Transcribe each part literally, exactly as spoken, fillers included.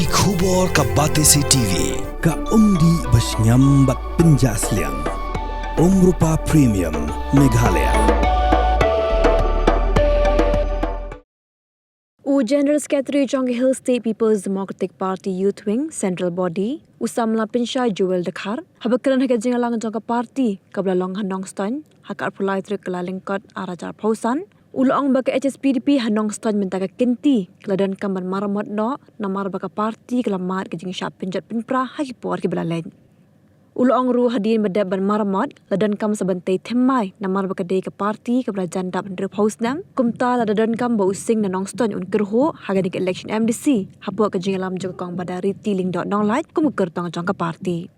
Ki khubor ka Batesi T V, ka umdih ba shngiam bad pynjah sliang. Umrupa Premium, Meghalaya. U General Secretary jong ka Hill State People's Democratic Party Youth Wing Central Body, u samla pynshai Joel Dkhar, haba kren ha ka jingïalang jong ka party kaba la long ha Nongstoiñ ha ka arphew lai tarik Kyllalyngkot arhajar arphew san, u la ong ba ka H S P D P ha Nongstoiñ mynta ka kynti ka la donkam ban maramot noh namar ba ka party ka la mad ka jingshah pynjot pynpra ha ki por kiba la leit. U la ong ruh hadien ba dep ban maramot la donkam sa ban tei thymmai namar ba ka dei ka party kaba la jan dap hynriewphew snem. Kumta lada donkam ba u Sing na Nongstoiñ un kyrhuh ha kane ka election M D C hapoh ka jingïalam jong ka Kong Badariti Lyngdoh Nonglait kum ka kyrtong jong ka party.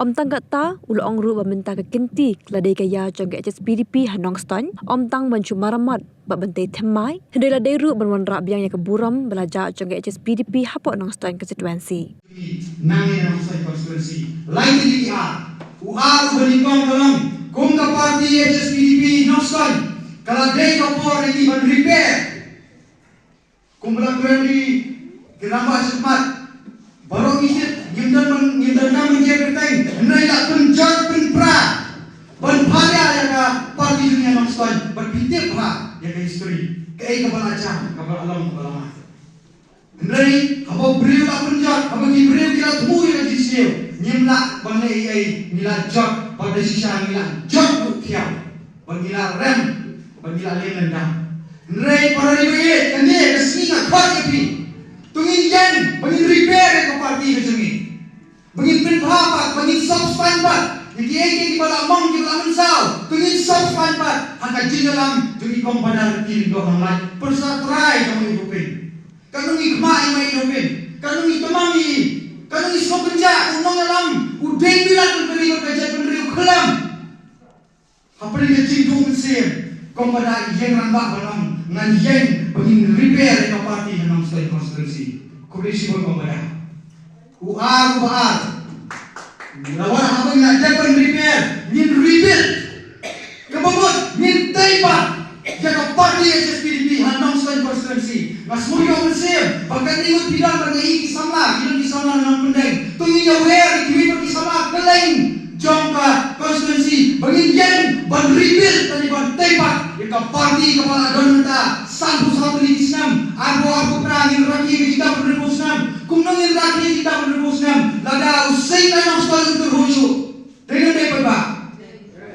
Ym tang katta, u la ong ruh ba mynta ka kynti ka la dei ka ïa jong ka H S P D P ha Nongstoiñ, ym tang ban shu maramot bad ban tei thymmai, hynrei la dei ruh ban wanrah biang ïa ka burom ba la jah jong ka H S P D P hapoh Nongstoiñ constituency. Nang ïa Nongstoiñ constituency. Lai tylli ki ar. U ar uba nyngkong ka long, kum ka party H S P D P Nongstoiñ, ka la dei ka por ïa ngi ban repair. Kumba la kren ïa ki rangbah shakhmat, baroh ngi tip, ngim don ban, ngim don kam ban jia kyrteng, hynrei la pynjot pynpra ban pharia ïa ka party jong ngi Nongstoiñ, ban pyntip ha ïa ka history, kaei kaba la jia, kaba la long, kaba la mad. Hynrei haba u briew la pynjot, haba ki briew ki la thmu ïa ka jingsniew, ngim lah ban leh ei ei, ngi la jot, bad da shisha ngi la jot ruh thiaw, bad ngi la rem, bad ngi la leh lyngdoh. Hynrei para ri baieit, kane ka sngi nga khot ïa phi, to ngin ïeng ba ngin repair ïa ka party ka jong ngi, ba ngin pynbha pat, ba ngin sop span pat ïa kiei kiei kiba la mong kiba la mynsaw. To ngin sop span pat ha ka jingïalam jong i Kong Badariti Lyngdoh Nonglait, pyrsa trai jong i Hopin. Katno ngi khmih ïa i Hopin, katno ngi tymmen ïa i, katno ngi sngewkynjah, u nongïalam u dei bilat u kari ka jaitbynriew khlem. Hapdeng ka jingduh mynsiem, Kong Bada, ïeng rangbah ban ong ngan ïeng ba ngin repair ïa ka party ha Nongstoiñ constituency. Khublei shibun Kong Bada. U ar, u ba ar. Lada haba ngi la dep ban repair, ngin rebuild. Kaba mut ngin tei pat ïa ka party H S P D P ha Nongstoiñ constituency. Nga sngewthuh mynsiem ba kane ngut phi don bad ngi ki samla, ki don ki samla na Nongpyndeng. To ngin ïa wer ïa kiwei pat ki samla kylleng jong ka constituency ba ngin ïeng ban rebuild, tang ban tei pat ïa ka party kaba la don mynta sanphew saw tylli ki snem. Arphew, arphew phra ngin rakhe ka jingdap hynriewphew snem. Kumno ngin rakhe ka jingdap hynriewphew snem lada u Sing na Nongstoiñ u kyrhuh shuh? Dei ne ym dei, paidbah?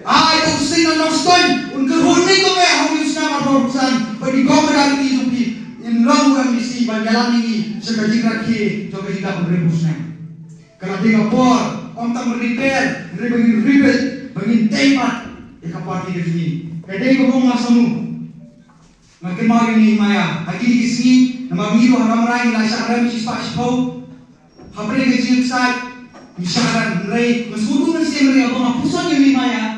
Ai ba u Sing na Nongstoiñ un kyrhuh ne kumne ha u snem arphew arphew san, ba ki Kong Bada ki jong phi in long u M D C ban ïalam ïa ngi sha ka jingrakhe jong ka jingdap hynriewphew snem. Ka la dei ka por, ym tang ban repair, hynrei ba ngin rebuild, ba ngin tei pat ïa ka party ka jong ngi. Ka dei kaba ong Master Mu. Nga kynmaw ïa u Nehemiah ha kine ki sngi, namar ngi ruh ha Rambrai ngi la shah rem shispah shiphew. Hapdeng ka jingïasaid ngi shah rem, hynrei nga sngewthuh mynsiem, hynrei haba nga pyrshang ïa u Nehemiah,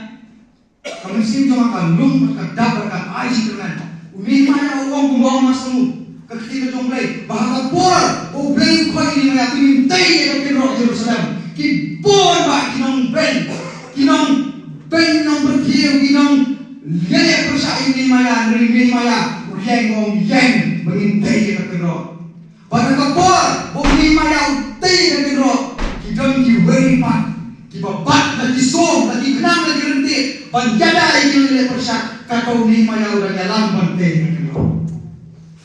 ka mynsiem jong nga ka lum, ka dap, ka ai jingkyrmen. U Nehemiah u ong kumba ong Master Mu, ka ktien ka jong U Blei, ba ha ka por ba U Blei u khot ïa u Nehemiah, to ngin tei ïa ka kynroh Jerusalem. Ki bun bah ki nongbeiñ, ki nongbeiñ, nongpyrthei, ki nong ïaleh pyrshah ïa u Nehemiah, hynrei u Nehemiah u ïeng, u ong ïeng ba ngin tei ïa ka kynroh. Bad ha ka por ba u Nehemiah u tei ïa ka kynroh, ki don kiwei pat kiba bat na ki sum, na ki khnang, na ki ryntih ban ïada ïa ki nongïaleh pyrshah. Kato u Nehemiah u dang ïalam ban tei ïa ka kynroh.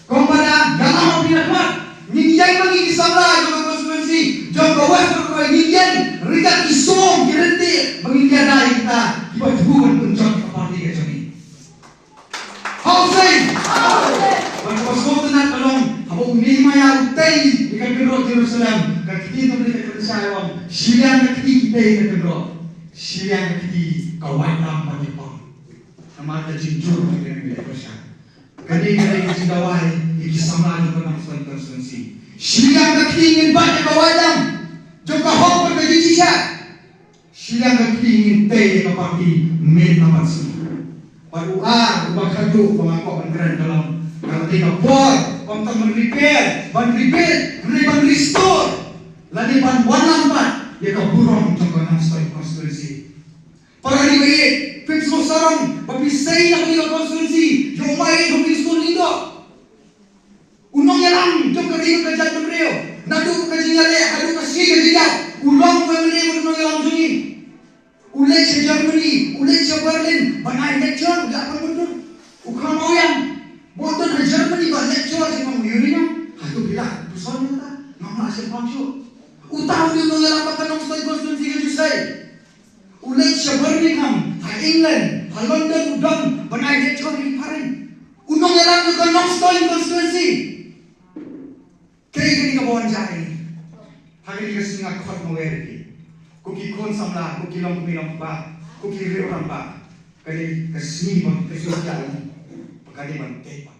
Kong Bada, ïalam ha phi na khmat. Ngin ïeng ma ngi ki samla jong ka constituency jong ka West Mawkyrwat, ngin ïeng ryngkat ki sum, ki ryntih ba ngin ïada ïa kita kiba thmu ban pynjot ka party ka jong ngi. Hau Sing! Bad kaba sngewtynnat ka long, haba u Nehemiah u tei ïa ka kynroh Jerusalem, ka ktien jong U Blei ka kren shai, u ong, shiliang ka kti ki tei ïa ka kynroh, shiliang ka kti ka wad tam bad ïapang. Namar ka jingjur ka kren ïa ka pyrshah. Kane ka dei ka jingdawa ïa ki samla jong ka Nongstoiñ constituency. Shiliang ka kti ngin bat ïa ka wad tam jong ka hok bad ka jingshisha. Shiliang ka kti ngin tei ïa ka party mynta bad sngi. Bad u ar, uba khatduh ba nga kwah ban kren ka long, ka la dei ka por, ym tang ban repair, ban rebuild, hynrei ban restore, lane ban wanlam pat ïa ka burom jong ka Nongstoiñ constituency. Para ri baieit, phin sngewsarong ba phi sei na kane ka constituency ïa u Maieit Hopinstone Lyngdoh, u nongïalam jong ka ri ka jaitbynriew. Naduh ka jing Uta u nongïalam ba ka Nongstoiñ constituency ka ju sei. U leit sha Birmingham, ha England, ha London u don ban ai lecture ïa ki parent. U nongïalam jong ka Nongstoiñ constituency. Kaei kane kaba wan jia ïa ngi? Ha kane ka sngi nga khot marwei ïa phi, ko ki khun samla, ko ki longkmie longkpa, ko ki riew rangbah. Kane ka sngi ba ka sngi jia ïa ngi, ba ka dei ban tei pat.